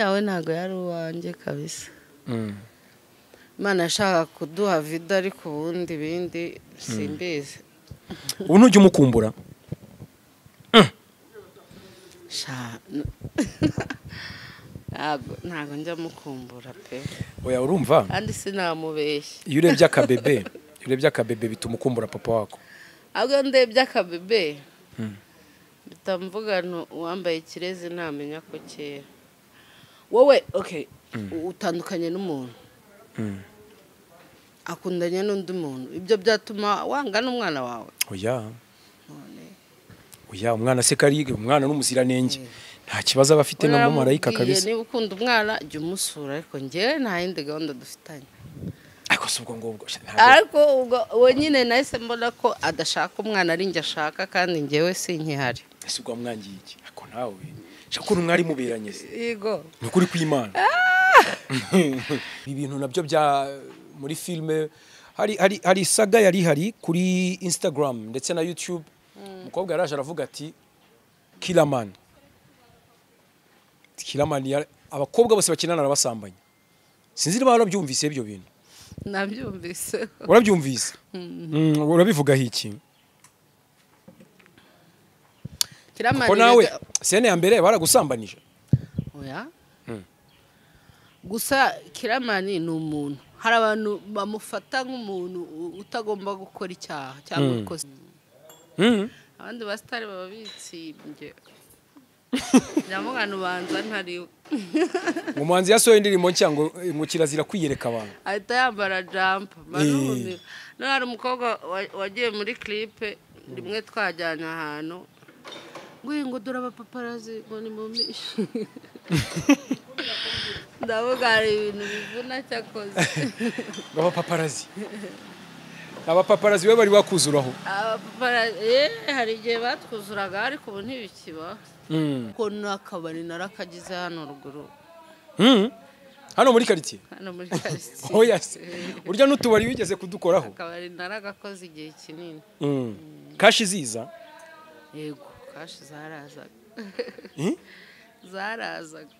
Yawe ntago yari uwanjye kabisa. Imana yashaka kuduha vida ariko ubundi bindi simbizi. Ubu ntujya umukumbura? Ntago njya mukumbura pe. Oya urumva? Kandi sinamubeshya. Iyo urebye akabebe, iyo urebye akabebe bituma ukumbura papa wako. Ahubwo ndebye akabebe bitamvuga uwambaye ikirezi ntamenya ko kera. Wowe okay, utandukanye n'umuntu. Akundanye n'undi muntu. Ibyo byatuma wanga n'umwana wawe? Oya. Oya, umwana se karige, umwana n'umuziranenge. Nta kibazo aba afite na mumarayika kabisa. Niba ukunda umwana jya umusura ariko njyewe nta yindi gahunda dufitanye. Ariko si ubwo ngubwo. Ariko ubwo we nyine nahise mbona ko adashaka umwana ari njye ashaka kandi njyewe sinkihari. Ese ubwo wamwangiye iki? Ariko nawe shaka ukuntu mwari muberanye se. Yego. Ni ukuri kw'Imana. Ibintu nabyo bya muri filme hari saga yari hari kuri Instagram ndetse na YouTube. Umukobwa yaraje aravuga ati Killaman. Killaman abakobwa bose bakinana arabasambanya. Sinzi niba warabyumvise ibyo bintu. Nabyumvise. Urabyumvise? Urabivuga iki? Killaman ko nawe sene ya mbere baragusambanije. Oya. Gusa Killaman ni umuntu. Hari abantu bamufata nk'umuntu utagomba gukora icyaha cyangwa ikosa. Abandi basitari baba bitsimbye. Nyamugano banza ntari. Umuhanzi yasohoye indirimbo nshya ngo kirazira kwiyereka abantu. Ahita yambara jump. Barumiwe. No hari umukobwa wagiye muri clip rimwe twajyanye ahantu. Ngo dore abapaparazi ngo ni mumishe. Ndavuga hari ibintu bivuna cyakoze. Abapaparazi. Abapaparazi we bari bakuzuraho. Abapaparazi hari igihe batwuzuraga ariko ubu ntibikiba. Ko nakabari narakagize hano ruguru. Hano muri quartier? Hano muri quartier. Oya se. Urya n'utubari wigeze kudukoraho? Akabari naragakoze igihe kinini. Kashi ziza? Yego, kashi zarazaga. Zarazaga.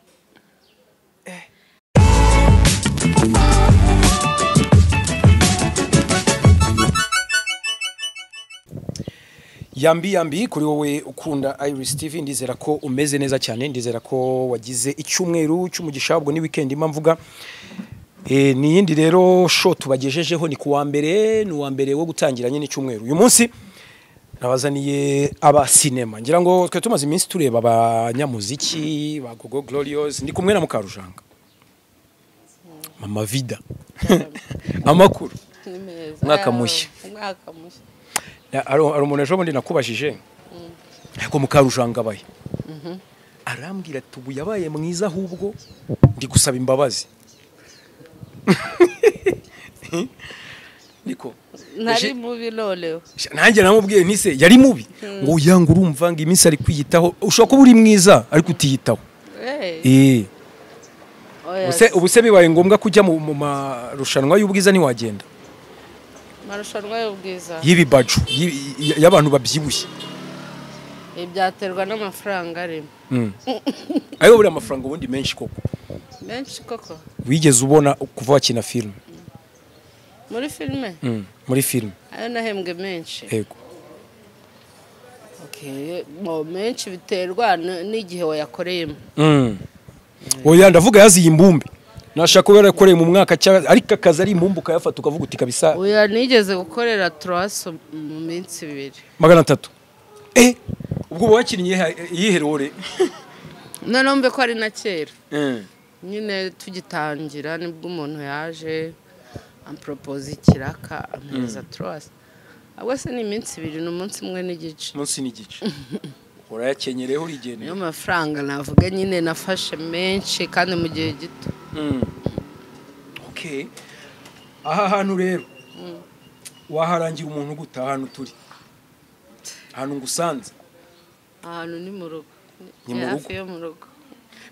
Yambi yambi kuri wowe ukunda Iris TV, ndizera ko umeze neza cyane, ndizera ko wagize icyumweru cy'umugisha ubwo ni weekend imamvuga. Ni yindi rero show tubagejejeho ni kuwa mbere, ni uwa mbere wo gutangira nyine icyumweru. Uyu munsi nabazaniye aba cinema. Ngira ngo twe tumaze iminsi tureba abanyamuziki ba Gogo Glorious, ndi kumwe na Mukarujanga. Mama Vida. Amakuru. Mwaka mushya. Mwaka mushya. Ari umuntu ejo bundi nakubajije ariko Mukarujanga abaye arambwira ati ubu yabaye mwiza ahubwo ndi gusaba imbabazi. Niko nari mubi noneho nanjye namubwiye nti se yari mubi ngo yanga urumva ngo iminsi ari kwiyitaho, ushobora kuba uri mwiza ariko utiyitaho. Ubu se bibaye ngombwa kujya mu marushanwa y'ubwiza ntiwagenda? Marushanwa y'ubwiza y'ibibaju y'abantu babyibushye ibyaterwa n'amafaranga arimo. Ayo buri amafaranga ubundi menshi koko. Menshi koko. Wigeze ubona kuva wakina filme? Muri filme? Muri filme. Ayo nahembwe menshi. Yego. Okay, mo menshi biterwa n'igihe wayakoreyemo. Oya ndavuga yaziye imbumbe. Nashaka kubera yakoreye mu mwaka ariko akazi ari imbumbe ukayafata ukavuga uti kabisa. Oya nigeze gukorera 3 mu minsi 2. 300. Ubwo wakinnye iyiherore? None mbe ko ari na kera. Nyine tugitangira nibwo umuntu yaje ampropose ikiraka ampereza 3. Ahubwo se ni iminsi 2 ni umunsi umwe n'igice. Umunsi n'igice. Urayakenyereho urigene. Niyo mafaranga navuga nyine nafashe menshi kandi mu gihe gito. Okay. Aha hantu rero waharangira umuntu gute ahantu turi? Ahantu ngusanze? Ahantu ni mu rugo. Ni mu rugo. Yo mu rugo.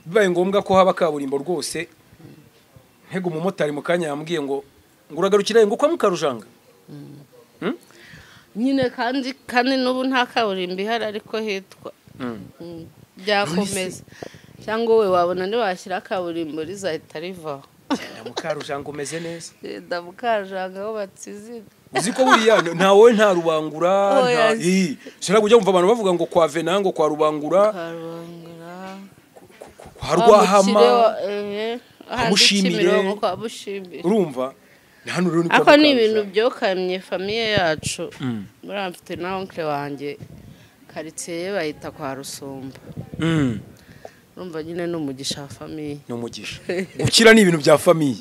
Bibaye ngombwa ko haba kaburimbo rwose. Ntego umumotari mu kanya yambwiye ngo uragarukira ngo kwa Mukarujanga. Nyine kandi n'ubu nta kaburimbo ihari ariko hitwa. Byakomeza. Cyangwa wowe wabona ntiwashyira kaburimbo rizahita rivaho. Mukarujanga umeze neza. Genda Mukarujanga aho batsizina. Uzi ko buriya nta wowe nta Rubangura nta sinabwo ujya wumva abantu bavuga ngo kwa Vena ngo kwa Rubangura kwa Rwahama Mushimire kwa Mushimire. Urumva hano rero ni kwa ako ni ibintu byokamye famiye yacu. Muri mfite na oncle wanjye quartier bayita kwa Rusumba. Urumva nyine ni umugisha wa famiye. Ni umugisha. Gukira ni ibintu bya famiye.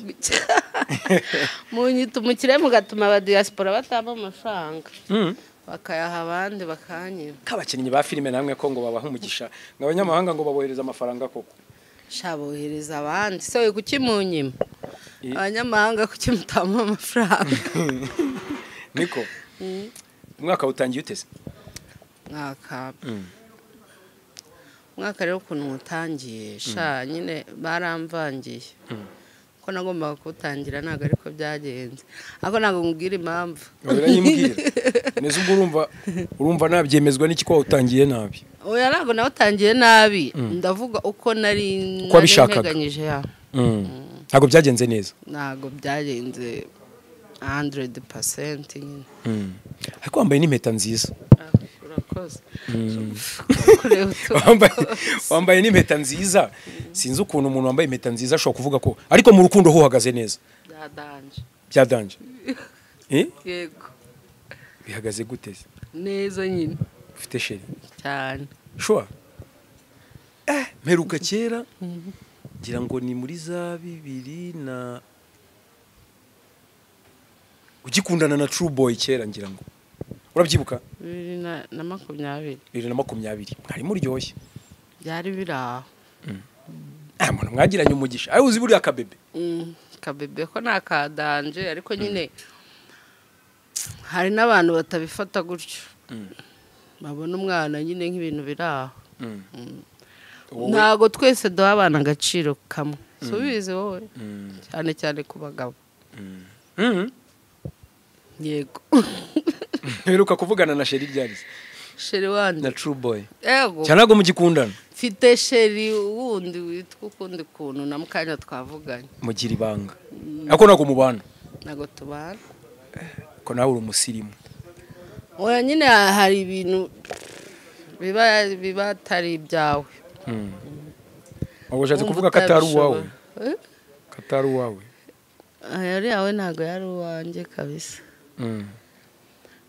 Munyita umukire mugatuma aba diaspora batamba amafaranga. Bakayaha abandi bakanyima. Kabakinnyi ba filime namwe ko ngo babaha umugisha, ngo abanyamahanga ngo babohereza amafaranga koko. Shabohereza abandi. Se we kuki munyima? Abanyamahanga kuki mutamba amafaranga? Niko. Umwaka utangiye uteze? Mwaka. Mwaka rero ukuntu utangiye sha nyine baramvangiye. Ko nagombaga kutangira ntago ariko byagenze. Ako ntago ngubwira impamvu. Urayimbwira. Neza ubwo urumva nabyemezwa n'iki ko utangiye nabi? Oya ntago nawe utangiye nabi. Ndavuga uko nari nteganyije ya. Ntago byagenze neza. Ntago byagenze 100% nyine. Ariko wambaye n'impeta nziza. Urakoze. Wambaye n'impeta nziza. Sinzi ukuntu umuntu wambaye impeta nziza ashobora kuvuga ko ariko mu rukundo ho uhagaze neza. Byadanje. Byadanje. Yego. Bihagaze gute se? Neza nyine. Ufite chéri? Cyane. Sure. Mperuka kera ngira ngo ni muri za 20 na ugikundana na True Boy kera ngira ngo. Urabyibuka? 2020. 2020. Mwari muryoshye. Byari biraho. Muntu mwagiranye umugisha. Ayo uzi buriya kabebe. Kabebe ko nakadanje ariko nyine hari n'abantu batabifata gutyo. Babona umwana nyine nk'ibintu biraho. Ntago twese duha abana agaciro kamwe. Subize wowe. Cyane cyane ku bagabo. Yego. Mperuka kuvugana na Sheri ryari? Sheri wandi. Na True Boy. Yego. Cyane ntabwo mugikundana. Mfite Sheri wundi witwa ukundi kuntu na mukanya twavuganye. Mugira ibanga. Ako ntabwo mubana. Ntabwo tubana. Ko nawe uri umusirimu. Oya nyine hari ibintu biba atari ibyawe. Ubwo ushatse kuvuga ko atari uwawe? Ko atari uwawe? Yari yawe ntabwo yari uwanjye kabisa.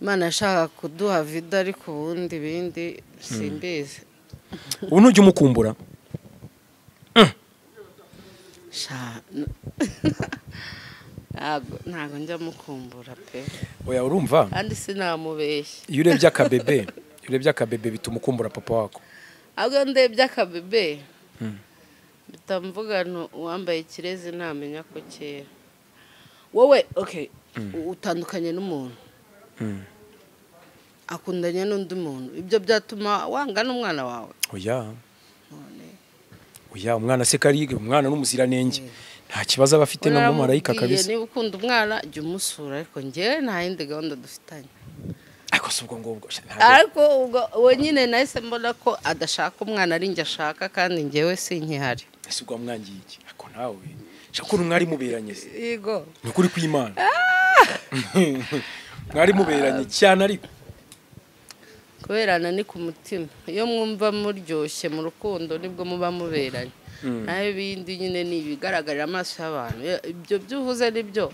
Imana yashaka kuduha vida ariko ubundi bindi simbizi. Ubu ntujya umukumbura? Ntabwo njya mukumbura pe. Oya urumva? Kandi sinamubeshya. Iyo urebye akabebe, iyo urebye akabebe bituma ukumbura papa wako. Ahubwo ndebye akabebe bitamvuga nto uwambaye ikirezi ntamenya ko kera. Wowe okay utandukanye n'umuntu. Akundanye n'undi muntu. Ibyo byatuma wanga n'umwana wawe? Oya. Oya umwana se karige, umwana n'umuziranenge. Nta kibazo abafite no mu marayika kabisa. Niba ukunda umwana jya umusura ariko njye nta yindi gahunda dufitanye. Ariko si ubwo ngubwo. Ariko ubwo we nyine nahise mbona ko adashaka umwana ari njye ashaka kandi njyewe sinkihari. Ese ubwo wamwangiye iki? Ariko nawe shaka ukuntu mwari muberanye se. Yego. Ni ukuri kw'Imana. Mwari muberanye cyane ariko. Kuberana ni ku mutima. Iyo mwumva muryoshye mu rukundo nibwo muba muberanye. Naho ibindi nyine ni ibigaragarira amaso y'abantu. Ibyo byuvuze nibyo.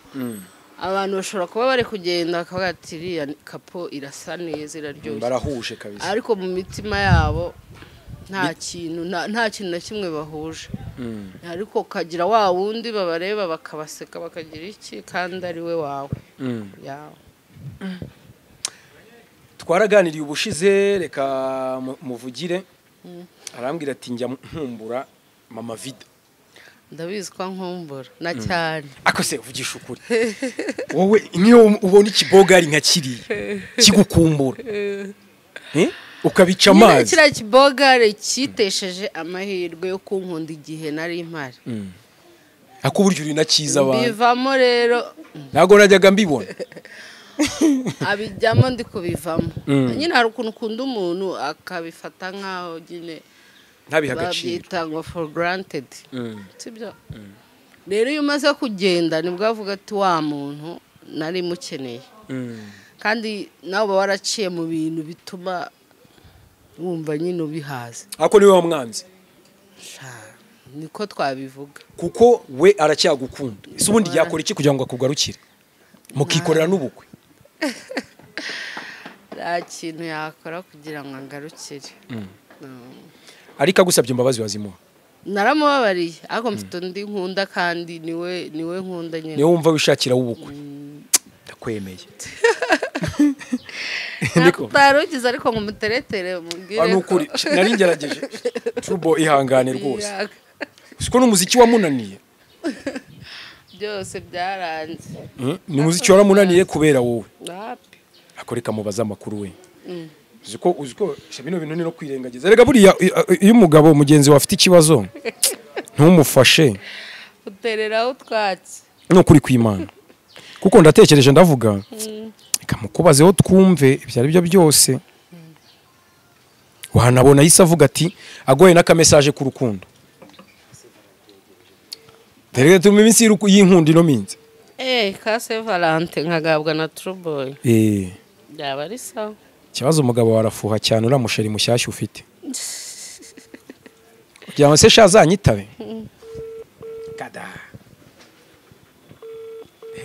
Abantu bashobora kuba bari kugenda bakavuga ati iriya kapo irasa neza iraryoshye. Barahuje kabisa. Ariko mu mitima yabo nta kintu nta kintu na kimwe bahuje. Ariko kagira wa wundi babareba bakabaseka bakagira iki kandi ari we wawe. Yawe. Twaraganiriye ubushize reka muvugire. Arambwira ati njya nkumbura Mama Vida. Ndabizi ko nkumbura na cyane. Ako se uvugisha ukuri. Wowe niyo ubona ikibogari nka kiriya kigukumbura. Ukabica amazi. Kiriya kibogari cyitesheje amahirwe yo kunkunda igihe nari mpari. Ako buryo uri na cyiza abantu. Bivamo rero. Ntago najyaga mbibona. Abijyamo ndi kubivamo. Nyine hari ukuntu ukunda umuntu akabifata nkaho nyine Ntabiha agaciro. Babyita ngo for granted. Sibyo? Rero iyo umaze kugenda nibwo avuga ati wa muntu nari mukeneye. Kandi nawe uba waraciye mu bintu bituma wumva nyine ubihaze. Ako niwe wamwanze. Niko twabivuga. Kuko we aracyagukunda. Ese ubundi yakora iki kugira ngo akugarukire? Mukikorera n'ubukwe. Nta kintu yakora kugira ngo angarukire. Ariko agusabye imbabazi wazimuha. Naramubabariye ariko mfite undi nkunda kandi niwe nkunda nyine. Niwe wumva wishakira w'ubukwe. Ndakwemeye. Niko. Utarugize ariko ngo muteretere mubwire. Nukuri nari ngerageje. Turbo ihangane rwose. Siko n'umuziki wamunaniye. Byose byaranze. Ni umuziki waramunaniye kubera wowe. Akoreka mubaza amakuru we. Uziko bino bintu ni no kwirengagiza. Rega buriya iyo umugabo mugenzi wawe afite ikibazo ntumufashe. Utereraho utwatsi. No kuri kwimana. Kuko ndatekereje ndavuga. Reka mukubazeho twumve ibyo ari byo byose. Wanabona yise avuga ati agoye n'aka message ku rukundo. Rega tumi iminsi y'inkundi no minsi. Ka Saint Valentin nkagabwa na True Boy. Byaba ari sawa. Ikibazo umugabo warafuha cyane uramusheri mushyashya ufite. Kugira ngo se shazanyitabe. Kada.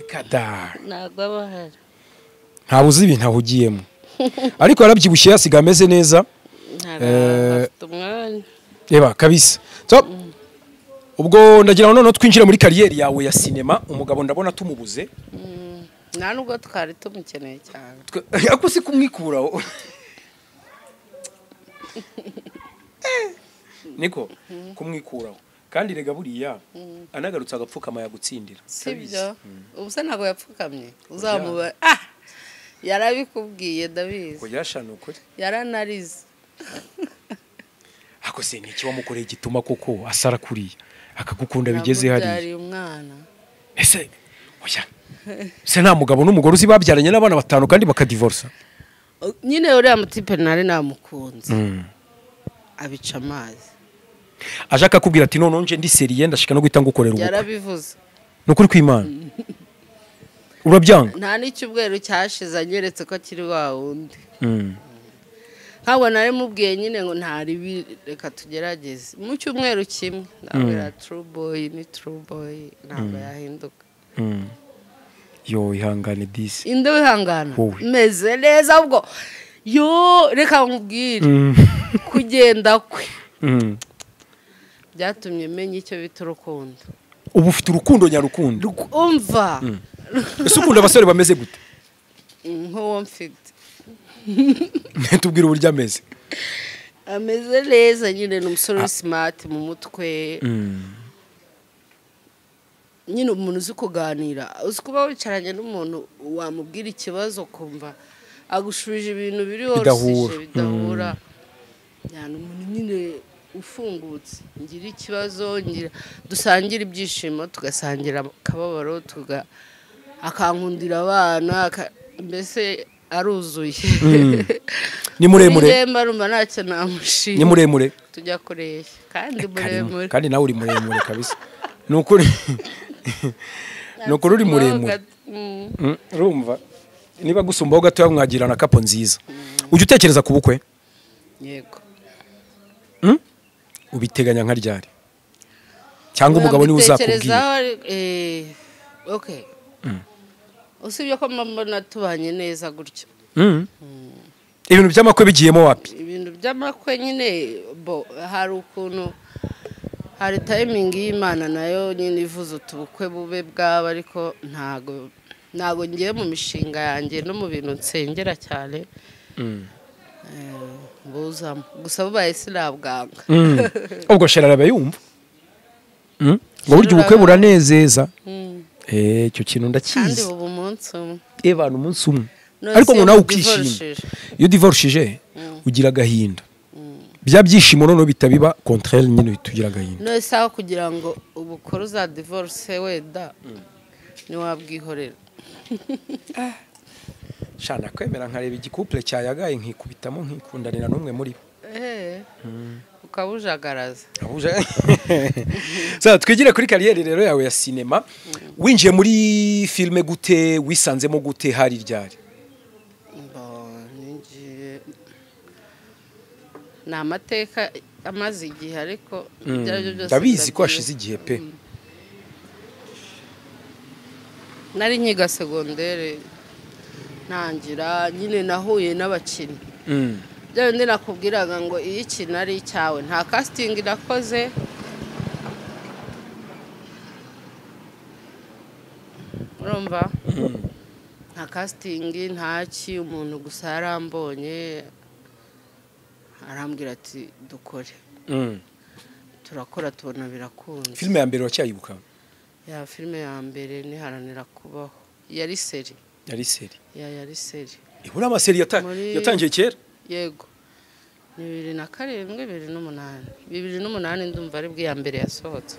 Kada. Ntabwo abahari. Ntabuze ibintu ahugiyemo. Ariko yarabyibushye yasiga ameze neza. Afite umwanya. Eba kabisa. So ubwo ndagira ngo noneho twinjire muri kariyeri yawe ya sinema, umugabo ndabona tumubuze. Nta nubwo twari tumukeneye cyane. Ako si kumwikuraho. Niko kumwikuraho. Kandi rega buriya anagarutse agapfukama yagutsindira. Sibyo? Ubu se ntago yapfukamye. Uzamuba yarabikubwiye ndabizi. Ko yashana ukuri. Yaranarize. Ako se niki wamukoreye gituma koko asara kuriya akagukunda bigeze hariya. Yari umwana. Ese oya. Se nta mugabo n'umugore uzi babyaranye n'abana batanu kandi bakadivorsa. Nyine uriya mutipe nari namukunze. Abica amazi. Aje akakubwira ati none nje ndi seriye ndashika no guhita ngukorera ubukwe. Yarabivuze. Nukuri kw'Imana. Urabyanga? Nta n'icyubweru cyashize anyeretse ko akiri wa wundi. Ntabwo nari mubwiye nyine ngo ntari reka tugerageze. Mu cyumweru kimwe ndabwira True Boy ni True Boy ntabwo yahinduka. Yo ihangane disi. Inde wihangana. Meze neza ubwo. Yo reka nkubwire. Kugenda kwe. Byatumye menye icyo bita urukundo. Ubu ufite urukundo nyarukundo. Umva. Ese ukunda abasore bameze gute? Nk'uwo mfite. Tubwire uburyo ameze. Ameze neza nyine ni umusore uri smart mu mutwe. Nyine umuntu uzi kuganira, uzi kuba wicaranye n'umuntu wamubwira ikibazo kumva agushubije ibintu biri hose bidahura. Yani umuntu nyine ufungutse, ngira ikibazo, ngira dusangira ibyishimo, tugasangira akababaro, akankundira abana, mbese aruzuye. Ni muremure. Ntacyo namushima. Ni muremure. Tujya kureshya kandi muremure. Kandi nawe uri muremure kabisa. Nukuri. Nukuri uri muremure. Urumva niba gusumbaho gato mwagirana kapo nziza. Ujya utekereza ku bukwe? Yego. Ubiteganya nka ryari? Cyangwa umugabo niwe uzakubwira? Okay. Usibye ko mbona tubanye neza gutyo. Ibintu by'amakwe bigiyemo wapi? Ibintu by'amakwe nyine bo hari ukuntu hari timing y'Imana nayo nyine ivuze utubukwe bube bwaba, ariko ntago ngiye mu mishinga yanjye no mu bintu nsengera cyane. Buzamo gusa bubaye sinabwanga. Ubwo sherara yumva. Ngo burya ubukwe buranezeza. Icyo kintu ndakizi. Kandi ubu umunsi umwe. Ebana umunsi umwe. Ariko ngo nawe ukishima. Iyo divorcije ugira agahinda. Bya byishimo noneho bitabiba contraire nyine bitugira agahinda. No sawa kugira ngo ubukore uza divorce wenda ni wabwihorera. Shana kwemera nkareba igikuple cyayagaye nkikubitamo nkikundanira n'umwe muri bo. Ukabujagaraza. Sa twigire kuri kariyeri rero yawe ya sinema. Winjiye muri filme gute, wisanzemo gute, hari ryari? Ninjiye ni amateka amaze igihe, ariko ibyo aribyo byose ndabizi ko hashize igihe pe. Nari nkiga segondere ntangira nyine nahuye n'abakinnyi. Bya bindi nakubwiraga ngo iyo ikintu ari icyawe, nta casting nakoze. Urumva? Nta casting, nta ki, umuntu gusa yarambonye arambwira ati dukore. Turakora tubona birakunze. Filime ya mbere wacyayibuka? Ya filime ya mbere ni Haranira Kubaho. Yari seri. Yari seri. Ya yari seri. Ibura amaseri yatangiye kera? Yego. Ni 2007, 2008. 2008 ndumva ari bwo ya mbere yasohotse.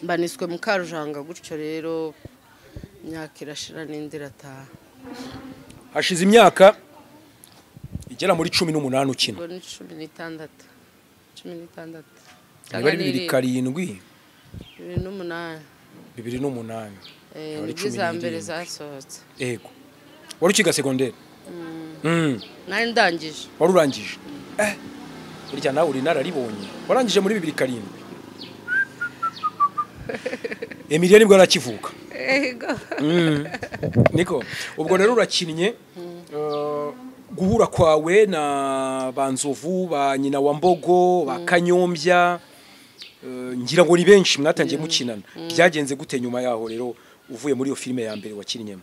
Mbaniswe Mukarujanga gutyo rero imyaka irashira n'indi irataha. Hashize imyaka igera muri 18 ukina. Ubwo ni 16. 16. Niba ari 2007. 2008. 2008. Nibwo iza mbere zasohotse. Yego. Wari ukiga segondere? Nari ndangije. Wari urangije? Burya nawe uri nararibonye. Warangije muri 2007. Emilia nibwo arakivuka. Yego. Niko. Ubwo rero urakinnye guhura kwawe na Banzovu, ba nyina wa Mbogo, ba Kanyombya, ngira ngo ni benshi mwatangiye mukinana. Byagenze gute nyuma yaho rero uvuye muri iyo filime ya mbere wakinnyemo?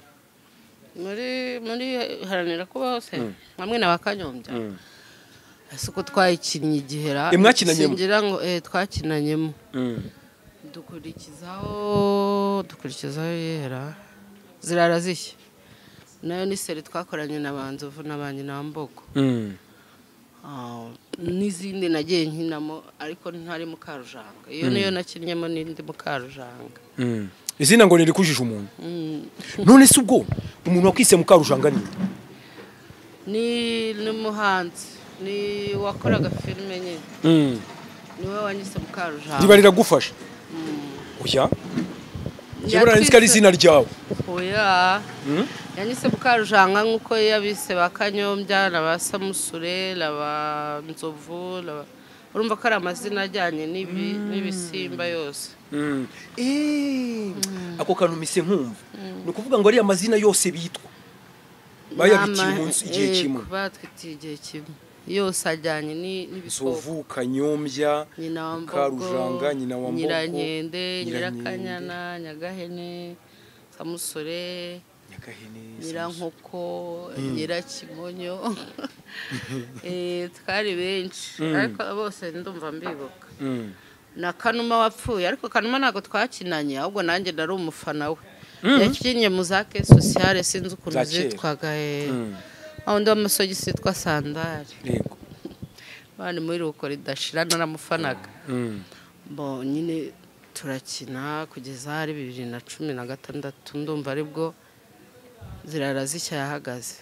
Muri Haranira Kubaho se hamwe na Bakanyombya. Ese uko twayikinnye igihera singira ngo twakinanyemo. Dukurikizaho yera zirara zishya. Nayo ni seri twakoranye na Banzovu na ba nyina wa Mbogo. N'izindi nagiye nkinamo ariko ntari Mukarujanga. Iyo niyo nakinnyemo n'indi Mukarujanga. Izina ngo nirikujije umuntu. None se ubwo umuntu wakwise Mukarujanga ni? Ni n'umuhanzi, ni wakoraga filime nyine. Niwe wanyise Mukarujanga. Riba riragufasha? Oya. Jebura nzi ko ari izina ryawe. Oya. Yanyise Mukarujanga nkuko yabise ba Kanyombya na ba Samusure na ba Nzovu, urumva ko ari amazina ajyanye n'ibisimba yose. Ako kantu mise nkumva. Ni ukuvuga ngo ari amazina yose bitwa bayabitiye umunsi igihe kimwe. Batwitiye igihe kimwe. Yose ajyanye n'ibikoko. Nzovu, Kanyombya, Mukarujanga, nyina wa Mbogo, Nyirankende, Nyirakanyana, Nyagahene, Samusure, Nyagahene, Nyirankoko, Nyirakimonyo. Twari benshi ariko bose ndumva mbibuka. Na Kanuma wapfuye, ariko Kanuma ntago twakinanye, ahubwo nanjye nari umufana we. Yakinnye mu zake sociale sinzi ukuntu zitwaga. Aho ndi amasogisi yitwa Sandari. Yego. Bani muri ruko ridashira naramufanaga. Bo nyine turakina kugeza hari 2016 ndumva aribwo zirara zishya yahagaze.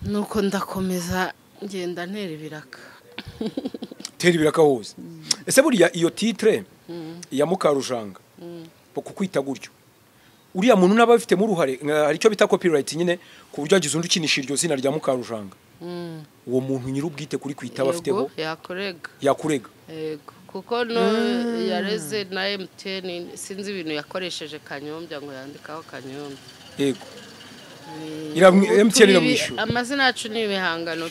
Nuko ndakomeza ngenda ntera ibiraka. Tera ibiraka hose. Ese buriya iyo titre ya Mukarujanga kukwita gutyo, uriya muntu naba afitemo uruhare, hari icyo bita copyright nyine, ku buryo agize undi ukinisha iryo zina rya Mukarujanga, uwo muntu nyir'ubwite kuri kwita abafiteho yakurega. Yakurega. Yego, kuko no yareze na MTN sinzi ibintu yakoresheje Kanyombya ngo yandikaho Kanyombya. Yego. MTN iramwishyura. Amazina yacu ni ibihangano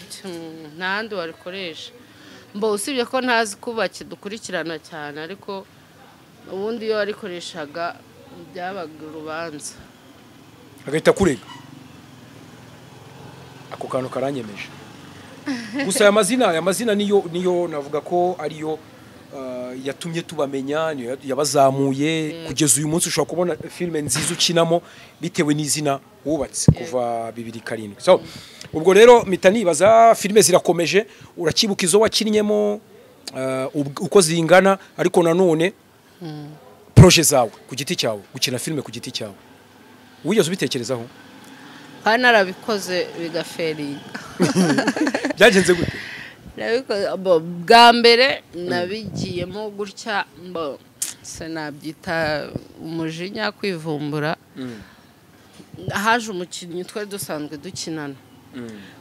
nta handi warikoresha. Mbo usibye ko ntazi kuba kidukurikirana cyane, ariko ubundi iyo warikoreshaga byabaga urubanza. Agahita kurega. Ako kantu karanyemeje. Gusa aya mazina niyo navuga ko ariyo yatumye tubamenya, niyo yabazamuye kugeza uyu munsi. Ushobora kubona filme nziza ukinamo bitewe n'izina wubatse kuva 2007. So ubwo rero mpita nibaza, filme zirakomeje, urakibuka izo wakinnyemo uko zingana, ariko nanone projet zawe ku giti cyawe, gukina filme ku giti cyawe, wigeze ubitekerezaho? Kandi narabikoze bigaferinga. Byagenze gute? Nabikoze bwa mbere nabigiyemo gutya, se nabyita umujinya, kwivumbura. Haje umukinnyi twari dusanzwe dukinana,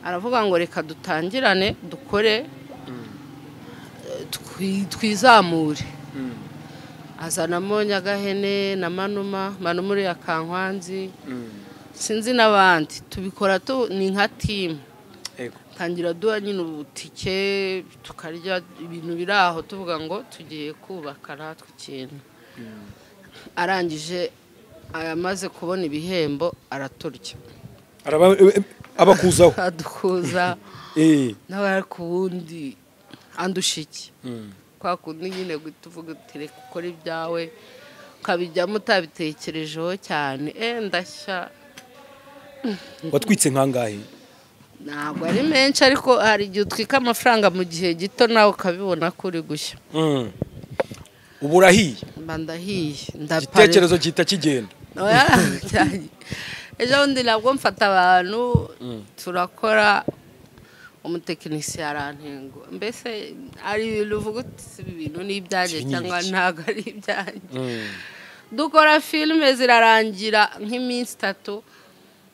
aravuga ngo reka dutangirane dukore twizamure. Azanamo Nyagahene na Manuma, Manuma uriya Kankwanzi, sinzi n'abandi, tubikora ni nka timu. Tangira duha nyine ubutike, tukarya ibintu biri aho, tuvuga ngo tugiye kubaka natwe ikintu. Arangije amaze kubona ibihembo araturya, abakuzaho, adukuza n'abari ku wundi andusha iki. Kwa kundi nyine guhita uvuga uti reka ukore ibyawe, ukabijyamo utabitekerejeho cyane. Ndashya. Watwitse nkangahe? Ntabwo ari menshi, ariko hari igihe utwika amafaranga mu gihe gito nawe ukabibona ko uri gushya. Ubu urahiye? Mba ndahiye. Igitekerezo gihita kigenda. Ejo bundi nabwo mfata abantu turakora, umutekinisiye arantengo. Mbese ari ibintu uvuga uti ibi bintu ni ibyanjye cyangwa ntabwo ari ibyanjye. Dukora filime zirarangira nk'iminsi 3,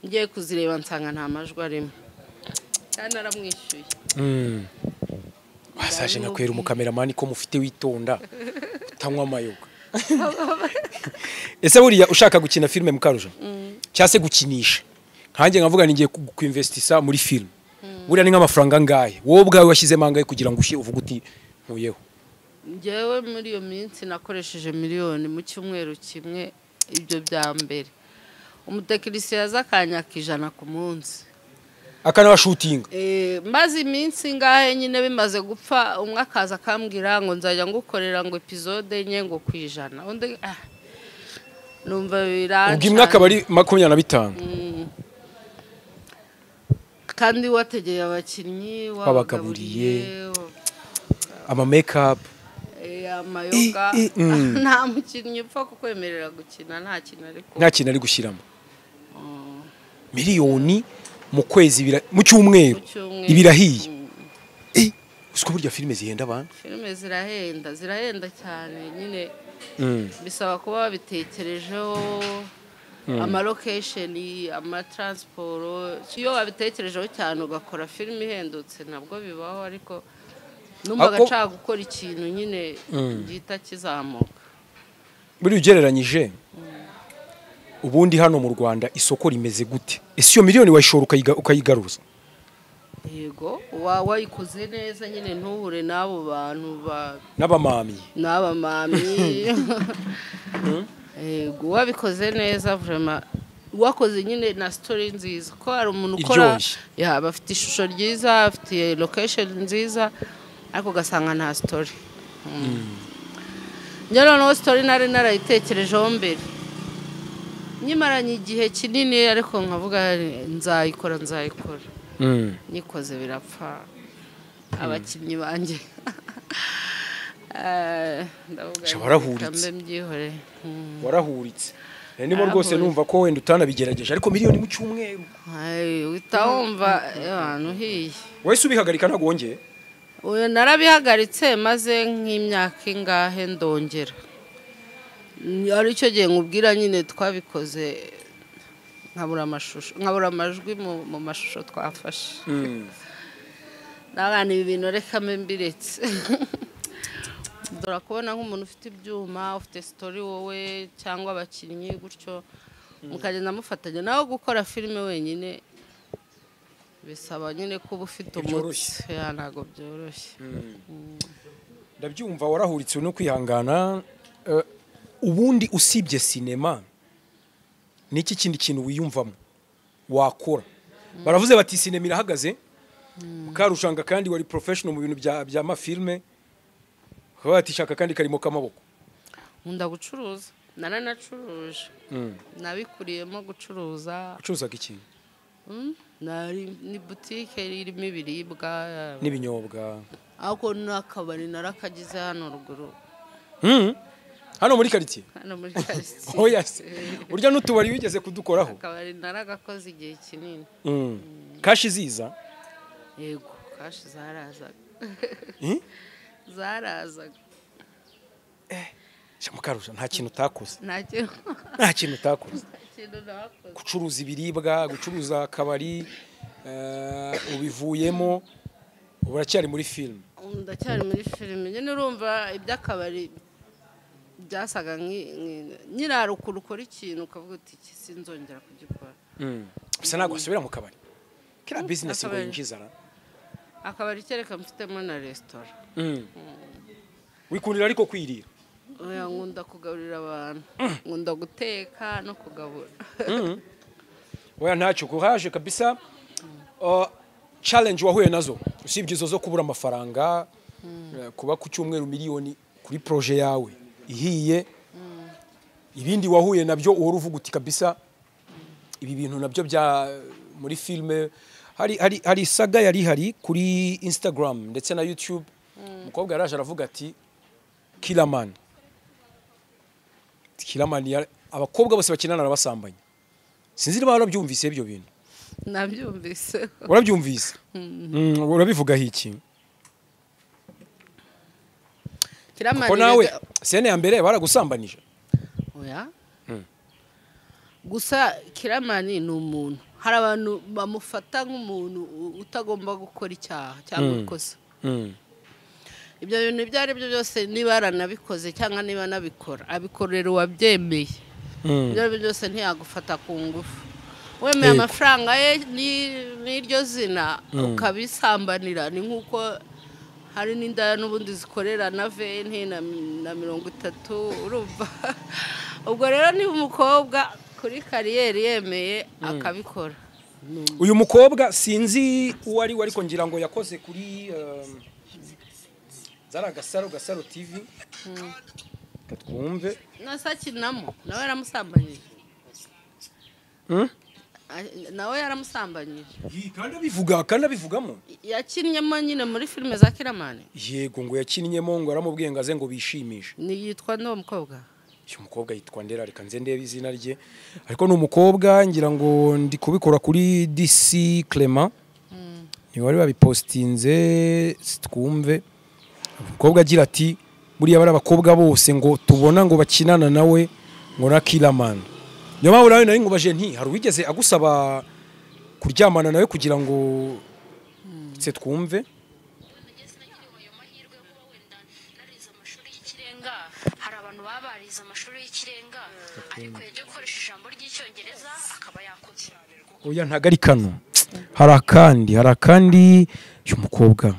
ngiye kuzireba nsanga nta majwi arimo. Kandi naramwishyuye. Wasaje nkakwera umukameramani ko mufite witonda utanywa amayoga. Ese buriya ushaka gukina filime Mukarusha cyangwa se gukinisha, nkanjye nkavuga ngiye kuinvestisa muri filime, buriya ni nk'amafaranga angahe wowe ubwawe washyizemo angahe kugira ngo ushye uvuge uti nkuyeho? Njyewe muri iyo minsi nakoresheje miliyoni mu cyumweru kimwe, ibyo bya mbere. Umutekinisiye yaza akanyaka 100 ku munsi, akanabashutinga. Maze iminsi ngahe nyine bimaze gupfa, umwe akaza akambwira ngo nzajya ngukorera ngo episode 4 ngo ku 100, undi numva biranca. Ubwo imwe akaba ari 25. Kandi wategeye abakinnyi, wabagaburiye, ama make up, amayoga. Nta mukinnyi upfa kukwemerera gukina nta kintu ari gushyiramo. Miliyoni mu kwezi, mu cyumweru ibirahiye. Usiko burya filime zihenda abantu? Filime zirahenda, zirahenda cyane nyine. Bisaba kuba wabitekerejeho, ama location, ama transport. Iyo wabitekerejeho cyane ugakora filime ihendutse nabwo bibaho, ariko numvaga nshaka gukora ikintu nyine gihita kizamuka. Buri ugereranyije ubundi hano mu Rwanda isoko rimeze gute? Ese iyo miliyoni wayishora ukayigaruza? Yego, wayikoze neza nyine ntuhure n'abo bantu n'abamami. N'abamami. Yego, wabikoze neza vraiment, wakoze nyine na story nziza, ko hari umuntu ukora yaba afite ishusho ryiza, afite location nziza, ariko ugasanga nta story. Njye noneho story nari narayitekerejeho mbere, nyimaranye igihe kinini, ariko nkavuga nzayikora. Nikoze birapfa. Abakinnyi banjye ndavuga warahuritse. Niba rwose numva ko wenda utanabigerageje, ariko miliyoni mu cyumweru uhita wumva abantu uhiye. Wahise ubihagarika ntabwo wongeye? Oya, narabihagaritse maze nk'imyaka ingahe ndongera. Ari cyo gihe nkubwira nyine twabikoze nkabura amashusho, nkabura amajwi mu mashusho twafashe. Nabana ibi bintu reka mbiretse. Dora kubona nk'umuntu ufite ibyuma, ufite story wowe cyangwa abakinnyi gutyo, mukagenda mufatanya. Naho gukora filime wenyine bisaba nyine kuba ufite umutsi, ntabwo byoroshye. Ndabyumva warahuritse no kwihangana. Ubundi usibye sinema niki kindi kintu wiyumvamo wakora? Baravuze bati sinema irahagaze, Mukarushanga kandi wari professional mu bintu bya mafilme, bati shaka kandi karimo kamaboko. Nkunda gucuruza, naranacuruje, nabikuriyemo gucuruza. Ucuruzaga iki? Ni boutique irimo ibiribwa n'ibinyobwa, ariko n'akabari narakagize hano ruguru. Hano muri quartier? Hano muri quartier. Oya se, urya n'utubari wigeze kudukoraho? Akabari naragakoze igihe kinini. Cash ziza? Yego, cash zarazaga. Zarazaga. Mukarusha nta kintu utakoze. Nta kintu utakoze. Gucuruza ibiribwa, gucuruza akabari, ubivuyemo, uracyari muri film. Ndacyari muri film. Nyine urumva iby'akabari byasaga nyirarukuru ukora ikintu ukavuga uti iki sinzongera kugikora. Gusa ntabwo wasubira mu kabari. Kira business ngo yinjiza ra. Akabari kereka mfitemo na restaurant. Wikundira ariko kwirira. Oya, nkunda kugaburira abantu. Nkunda guteka no kugabura. Oya ntacyo, courage kabisa. Challenge wahuye nazo usibye izo zo kubura amafaranga, kuba ku cyumweru miliyoni kuri projet yawe ihiye, ibindi wahuye nabyo uhora uvuga uti kabisa ibi bintu nabyo bya muri filme. Hari saga yari hari kuri Instagram ndetse na YouTube. Umukobwa yaraje aravuga ati Killaman, abakobwa bose bakinana arabasambanya. Sinzi niba warabyumvise ibyo bintu. Nabyumvise. Urabyumvise? Urabivuga iki? Killaman ko nawe sene ya mbere baragusambanije? Oya. Gusa Killaman ni umuntu. Hari abantu bamufata nk'umuntu utagomba gukora icyaha cyangwa ikosa. Ibyo bintu ibyo ari byo byose niba yaranabikoze cyangwa niba nabikora, abikorera uwabyemeye. Ibyo ari byo byose ntiyagufata ku ngufu. Wemeye amafaranga ye n'iryo zina ukabisambanira, ni nk'uko hari n'indaya n'ubundi zikorera na 20 na 30, urumva. Ubwo rero niba umukobwa kuri kariyeri yemeye akabikora. Uyu mukobwa sinzi uwo ari we, ariko ngira ngo yakoze kuri Zara Gasaro TV. Katwumve. Nasakinamo nawe yaramusambanyije. Nawe yaramusambanyije. Kandi abivuga, kandi abivugamo. Yakinnyemo nyine muri filime za Killaman. Yego, ngo yakinnyemo, ngo aramubwiye ngo aze ngo bishimishe. Ni yitwa ndo mukobwa? Uyu mukobwa yitwa Ndera, reka nze ndebe izina rye. Ariko ni umukobwa ngira ngo ndi kubikora kuri DC Clement. Ni wari babipostinze twumve. Umukobwa agira ati buriya bari abakobwa bose ngo tubona ngo bakinana nawe ngo na Killaman. Niyo mpamvu nawe nari nkubaje nti hari uwigeze agusaba kuryamana nawe kugira ngo se twumve? Hari abantu baba barize amashuri y'ikirenga ariko yajya gukoresha ijambo ry'icyongereza akaba yakutse. Oya ntago ari kano. Hari akandi uyu mukobwa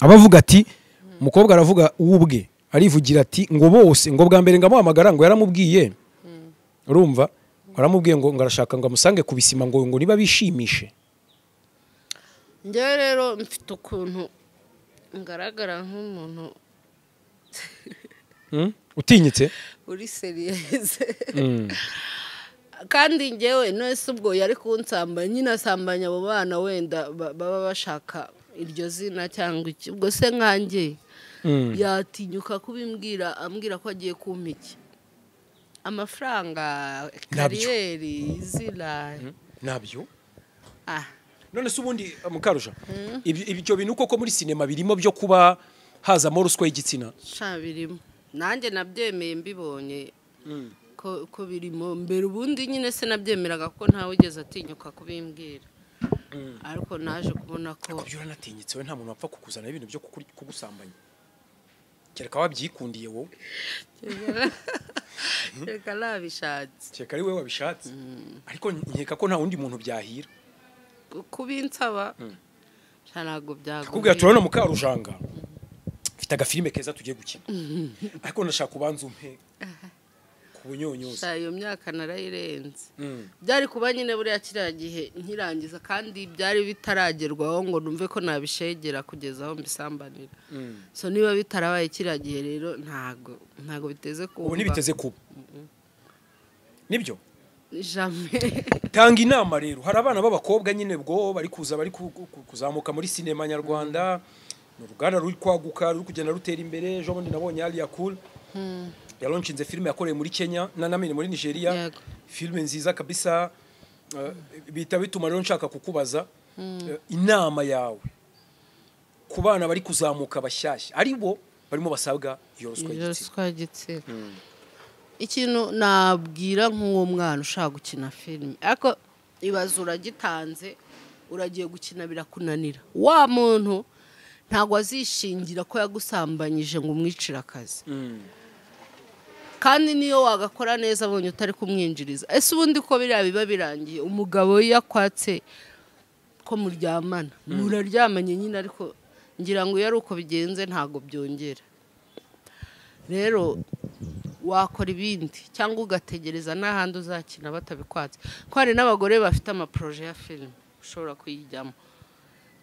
abavuga ati umukobwa aravuga ubwe arivugira ati ngo bose ngo bwa mbere ngamuhamagara ngo yaramubwiye. Urumva aramubwiye ngo ngarashaka ngo amusange kubisima ngo niba bishimishe. Njye rero mfite ukuntu ngaragara nk'umuntu utinyitse uri serious. Kandi njyewe nese ubwo yari kunsamba nyine asambanya abo bana wenda baba bashaka iryo zina cyangwa iki, ubwo se nkanjye yatinyuka kubimbwira ambwira ko agiye kumpa iki amafaranga, kariyeri, izina nabyo. None se ubundi Mukarusha ibyo bintu koko muri sinema birimo byo kuba hazamo ruswa y'igitsina? Sha birimo, nanjye nabyemeye mbibonye ko birimo mbere. Ubundi nyine se nabyemeraga ko ntawe ugeze atinyuka kubimbwira, ariko naje kubona ko byo uranatinyitsiwe, nta muntu wapfa kukuzana ibintu byo kugusambanya kereka wabyikundiye wowe. Kereka nabishatse, kereka ari wowe wabishatse. Ariko nkeka ko nta wundi muntu byahira kubinsaba ntabwo byagomba. Kubwira turabona Mukarujanga mfite agafilime keza tugiye gukina, ariko ndashaka kubanza umpe ku bunyunyuza. Iyo myaka narayirenze. Byari kuba nyine buriya kiriya gihe nkirangiza, kandi byari bitaragerwaho ngo numve ko nabishegera kugeza aho mbisambanira. So niba bitarabaye kiriya gihe rero ntago biteze kuba. Ubu ntibiteze kuba. Nibyo? Jamais. Tanga inama rero, hari abana b'abakobwa nyine bwo bari kuza bari kuzamuka muri sinema nyarwanda, Ni uruganda ruri kwaguka, ruri kugenda rutera imbere. Ejo bundi nabonye Alliah Cool yalaunchinze filime yakoreye muri Kenya na namene muri Nigeria. Filime nziza kabisa. Bihita bituma rero nshaka kukubaza inama yawe ku bana bari kuzamuka bashyashya, ari bo barimo basabwa iyo ruswa y'igitsina. Ruswa y'igitsina, ikintu nabwira nk'uwo mwana ushaka gukina filime, ariko ibaze uragitanze, uragiye gukina birakunanira, wa muntu ntabwo azishingira ko yagusambanyije ngo umwicire akazi. Kandi niyo wagakora neza abonye utari kumwinjiriza, ese ubundi ko biriya biba birangiye umugabo iyo akwatse ko muryamana, muraryamanye nyine, ariko ngira ngo iyo ari uko bigenze ntabwo byongera. Rero wakora ibindi cyangwa ugategereza n'ahandi uzakina batabikwatse, ko hari n'abagore bafite amaprojet ya filime ushobora kuyijyamo.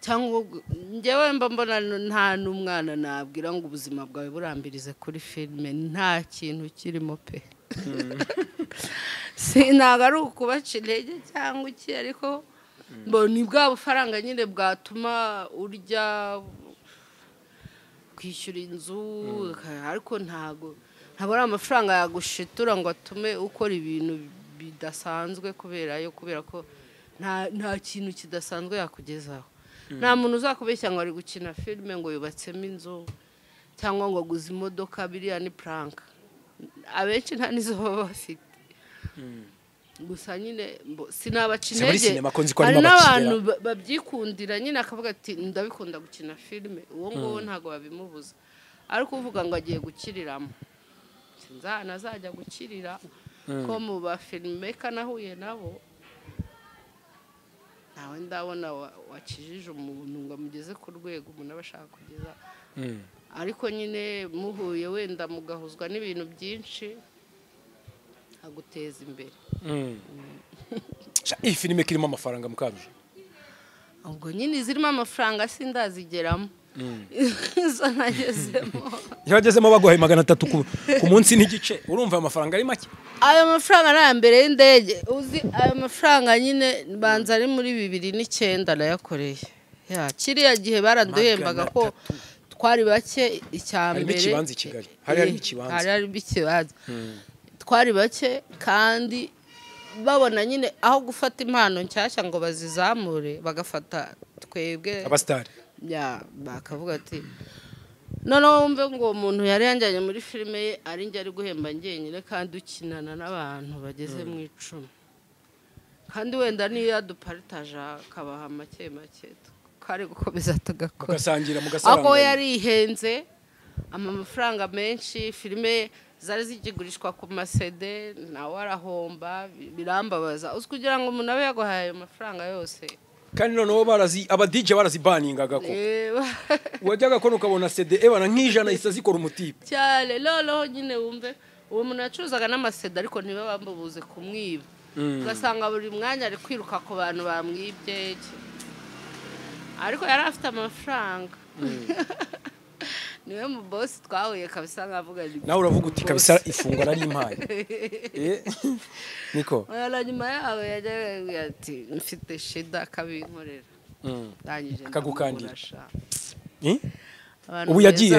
Cyangwa njyewe mba mbona nta n'umwana nabwira ngo ubuzima bwawe burambirize kuri filime, nta kintu kirimo pe. Si ntabwo ari ukubaca intege cyangwa iki, ariko ni bwa bufaranga nyine bwatuma urya, kwishyura inzu, ariko ntabwo ari amafaranga yagushitura ngo atume ukora ibintu bidasanzwe kubera yo, kubera ko nta kintu kidasanzwe yakugezaho. Nta muntu uzakubeshya ngo ari gukina filime ngo yubatsemo inzu cyangwa ngo aguze imodoka, biriya ni prank, abenshi nta n'izo baba bafite. Gusa nyine sinabaca intege, hari n'abantu babyikundira nyine akavuga ati ndabikunda gukina filime, uwo nguwo ntabwo babimubuza. Ariko uvuga ngo agiye gukiriramo, sinzi ahantu azajya gukirira, ko mu ba filmmaker nahuye nabo ntawe ndabona wakijije umuntu ngo amugeze ku rwego umuntu aba ashaka kugeza. Ariko nyine muhuye wenda mugahuzwa n'ibintu byinshi aguteza imbere. Iyi filime kirimo amafaranga Mukaruje? Ubwo nyine zirimo amafaranga sindazigeramo. Izo nagezemo. Yagezemo baguhaye 300 ku munsi n'igice, urumva amafaranga ari make? Ayo mafaranga ari mbere y'indege, uzi ayo mafaranga nyine banza ari muri 2009 nayakoreye. Ya kiriya gihe baraduhembaga ko twari bake, icya mbere ikibanza i Kigali. Hari hari ikibanza. Hari hari ikibanza. Twari bake kandi babona nyine aho gufata impano nshyashya ngo bazizamure bagafata twebwe abastari. Ya bakavuga ati noneho wumve ngo umuntu yari yanjyanye muri filime ye ari njye ari guhemba njyenyine kandi ukinana n'abantu bageze mu 10, kandi wenda niyo yaduparitaje akabaha make make kari gukomeza tugakora mugasangira mugasaranganya. Ako yarihenze amafaranga menshi, filime zari zigigurishwa ku masede nawe arahomba, birambabaza uzi kugira ngo umuntu abe yaguhaye ayo mafaranga yose. Kandi noneho barazi aba DJ barazibaningaga ko wajyaga ko ukabona CD ebana nk'ijana isa zikora umutipe cyane. Noneho nyine wumve uwo muntu yacuruzaga n'amasede ariko ntiba bambubuze kumwiba, ugasanga buri mwanya ari kwiruka ku bantu bamwibye, ariko yari afite amafaranga. Niwe mu boss twahuye kabisa nkavuga nawe uravuga uti kabisa ifungwa nari impaye. Niko oya nyuma yawe yajyaga ati mfite shida akabinkorera, ndangije akagukandira. Ubu yagiye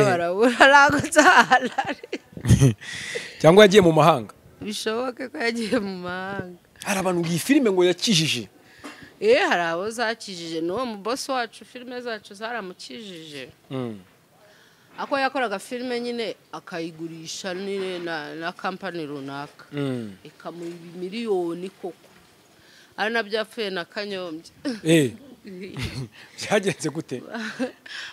cyangwa yagiye mu mahanga? Bishoboke ko yagiye mu mahanga. Hari abantu iyi filime ngo yakijije. Hari abo zakijije, n'uwo mu boss wacu filime zacu zaramukijije. Ako yakoraga filime nyine akayigurisha na company runaka ikamuha miliyoni koko, ari nabyo yapfuye na Kanyombya. Byagenze gute?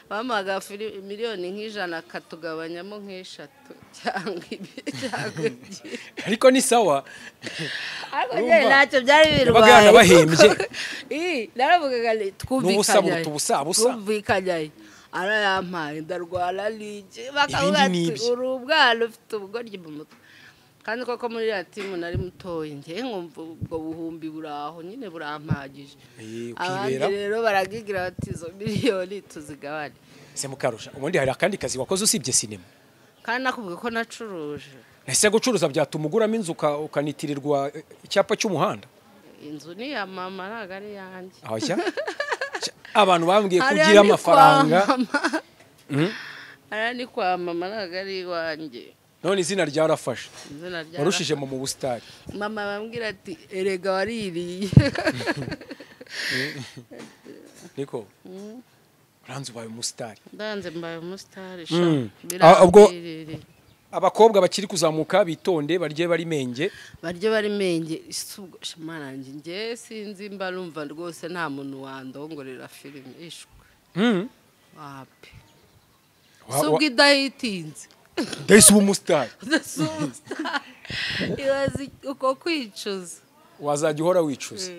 Bamuhaga miliyoni 100 akatugabanyamo nk'3 cyangwa 2. Ariko ni sawa. Ariko njye ntacyo byari birwaye. Bahembye. Naravugaga twumvikanye. Twumvikanye. Arayampaye ndarwara lije bakavuga ati uri ubwana ufite ubugoryi mu mutwe. Kandi koko muri ya timu nari mutoye njye nkumva ubwo buhumbi buraho nyine burampagije. Abandi rero baragigira bati izo miliyoni tuzigabane. Se Mukarusha, ubundi hari akandi kazi wakoze usibye sinema? Kandi nakubwiye ko nacuruje. Ese gucuruza byatuma uguramo inzu ukanitirirwa icyapa cy'umuhanda? Inzu ni ya mama ntabwo ari yanjye. Aho abantu bambwiye kugira amafaranga. Ara ni kwa mama ntabwo ari iwanjye. None izina ryarafashe. Warushije mu busitari. Mama bambwira ati erega waririye. Niko. Uranze ubaye umusitari. Ndanze mbaye umusitari sha. Ubwo abakobwa bakiri kuzamuka bitonde barye bari menge. Barye bari menge shamana nge sinzi mba numva rwose nta muntu wandongorera filime ishwe. Wapi. Subwo idahitinze. Ndahise uba umusitari. Ibaze uko kwicuza. Wazajya uhora wicuza.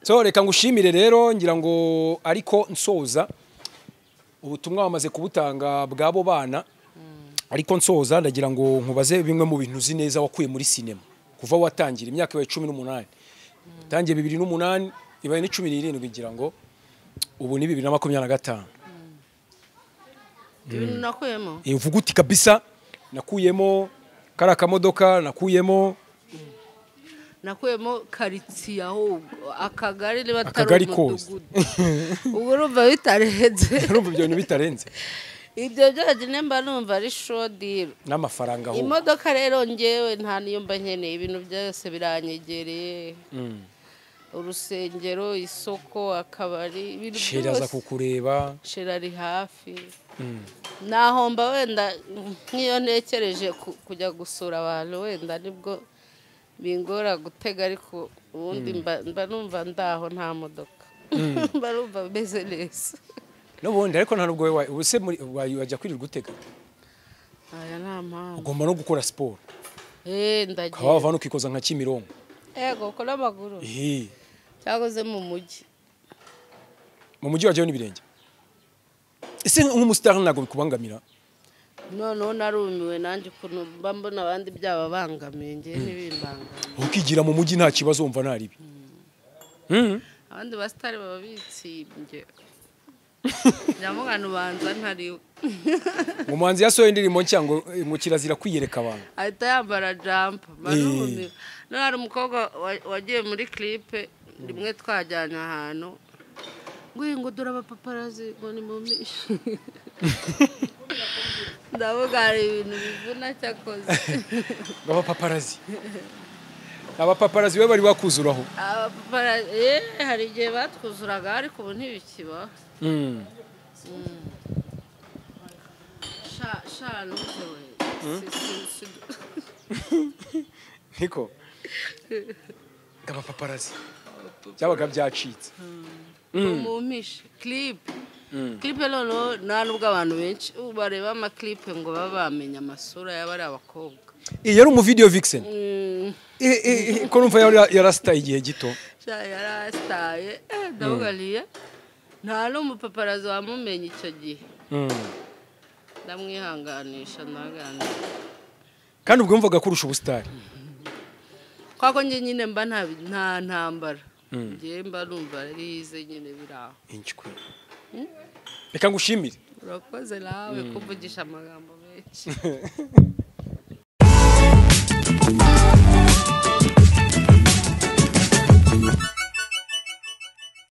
So reka ngushimire rero ngira ngo ariko nsoza ubutumwa wamaze kubutanga bwabo bana. Ariko nsoza ndagira ngo nkubaze bimwe mu bintu uzi neza wakuye muri sinema kuva watangira imyaka yawe 18. Utangiye 2008 ibaye ni 17 ngira ngo ubu ni 2025. Ibintu nakuyemo uvuga uti kabisa nakuyemo kara kamodoka nakuyemo karitsiye ahubwo akagari niba atari umudugudu. Ubwo urumva bitarenze. Urumva ibyo bintu bitarenze. Ibyo byonyine mba numva ari shodiro n'amafaranga ahubwo. Imodoka rero ngewe nta niyo mba nkeneye, ibintu byose biranyegereye. Urusengero, isoko, akabari, ibintu byose. Shera aza kukureba. Shera ari hafi. Nahomba wenda nk'iyo ntekereje kujya gusura abantu wenda nibwo bingora gutega, ariko ubundi mba numva ndaho nta modoka. Mba numva meze neza. N'ubundi ariko nta nubwo ubuse wajya kwirirwa gutega. Aya nta mpamvu. Ugomba no gukora siporo. Ndagiye. Ukaba wava ukikoza nka Kimironko. Ego ukora amaguru. Cyakoze mu mujyi. Mu mujyi wajyayo n'ibirenge. Ese nk'umusitari ntabwo bikubangamira? Noneho narumiwe nanjye ukuntu mba mbona abandi byababangamiye ngewe ntibimbangamira. Ukigira mu mujyi nta kibazo wumva nta ribi. Abandi basitari baba bitsimbye. Nyamugana ubanza ntariwe. Umuhanzi yasohoye indirimbo nshya ngo kirazira kwiyereka abantu. Ahita yambara jampa. Barumiwe. None hari umukobwa wagiye muri clip rimwe twajyanye ahantu. Ngo dore abapaparazi ngo ni mumishe. Ndavuga hari ibintu bivuna cyakoze. Abapaparazi. Abapaparazi we bari bakuzuraho. Abapaparazi hari igihe batwuzuraga ariko ubu ntibikiba. Sha nuze we. Niko. Abapaparazi. Byabaga byacitse. Mumishe clip. Clip noneho nta nubwo abantu benshi bareba ama clip ngo baba bamenya amasura y'abari abakobwa. Yari umu video vixen. Ko numva yarasitaye igihe gito. Yarasitaye ndabugaliye. Nta n'umupaparazi wamumenye icyo gihe. Ndamwihanganisha ndaganira. Kandi ubwo mvuga kurusha ubusitari. Kwako nge nyine mba nta ntambara. Nge mba numva arize nyine biraho. Inchwe. Reka ngushimire. Urakoze nawe kuvugisha amagambo menshi.